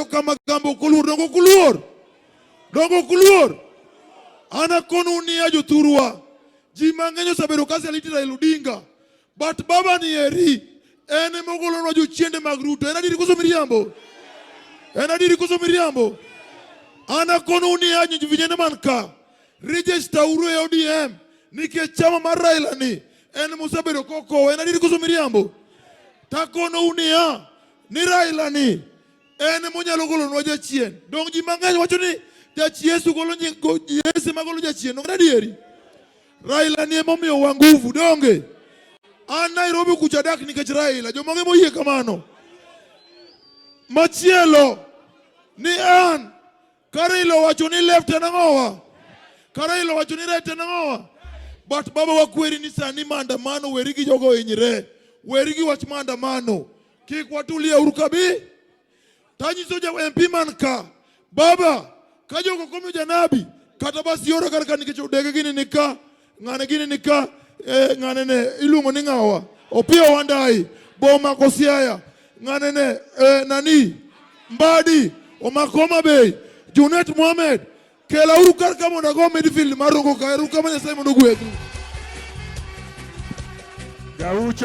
Jokamagambo ok oluor, donge ok uluor? Donge ok uluor? An akonu niya jothurwa, ji mang'eny osebedo ka saliti Raila Odinga, but baba ni eri en ema ogolonwa jochiende mag Ruto. En adieri koso miriambo? En adieri koso miriambo? An akonu niya vijende man ka, register uru e ODM nikech chama mar Raila ni en mosebedo kokowo. En adieri koso miriambo? Takonou niya ni Raila ni en monyalo golonwa jachien. Dong ji mang'eny wacho ni jachien Yesu golo Yesu ema golo jachien. Donge adieri? Raila ni emomiyowa nguvu, donge? An Nairobi kucha dak nikech Raila. Jomage moyie kamano? Machielo ni an ka Raila owacho ni left en ang'owa? Ka Raila owacho ni right en ang'owa? But baba wakweri ni sani maandamano weri gi jogo ohinyre. Weri gi wach maandamano. Kik watulie uru kabi. Tanyiso ja MP man ka. Baba, ka jogo komiyo janabi, kata bas yora kar ka nikech odege gini ni ka, ng'ane gini ni ka, ng'ane ne iluongo ni ng'awa? Opiyo Wandayi, bo omako Siaya, ng'ane ne nani? Mbadi, omako Homa Bay, Junet Mohamed, kela uru kar ka mondo ago midfield mar Rongo ka, uru kama Nyasaye mondo ogwedhu. Gaucho.